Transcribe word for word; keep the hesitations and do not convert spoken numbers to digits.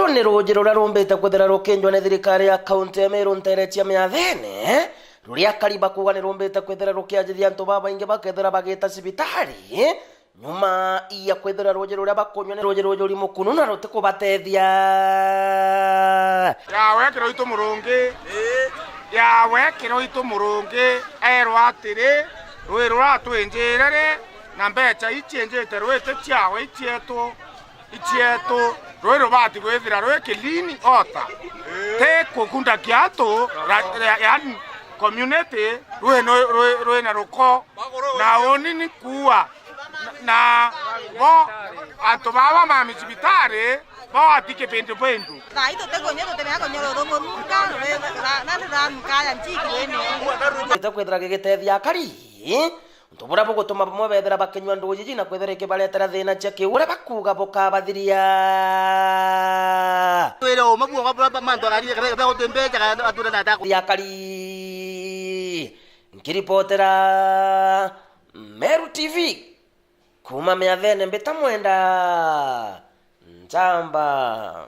Ni ruuji ruria rumbite kwithira rukinjwa ni thirikari ya kaunti ya Meru nteere cia miathene, ruria akari bakuuga ni rumbite kwithira rukianjithia antu babaingi bakethira bagita cibitari, nyuma ya kwithira ruuji ruria bakunywa ni ruuji rujuri mukunu na rutikubatethia. Yawe Kiroitu Murungi, yawe Kiroitu Murungi, erwa atiri, rui ruratwinjire ri, na mbeca iciinjite rui ti ciawe, icietu. Icietu, rui rubati kwithira rui clean ota. Ti kukunda kiatu, ra-, ra-, yani, community, rui no, rui, rui na ruko. Na uni ni kuua. Na, na bo, antu baba ma micibitari, bo ati kibindubindu. Thaa ii tutikunyua, tutimenya kunyua ruru kurunga, rui ra-, na ruranuka ya njiki wene. Ite kwithira gigitethia akari. Untu buria bugutuma bamwe beethira bakinyua nduuji iji na kwithira ikibareetera thiina cia kiu uria bakuuga bukabathiria. Twire uma bwongo buria mantu akarire kethira guti mbeca kana ature na atako. Akari. Nkiripotera Meru T V kuuma miathene mbita mwenda Njamba.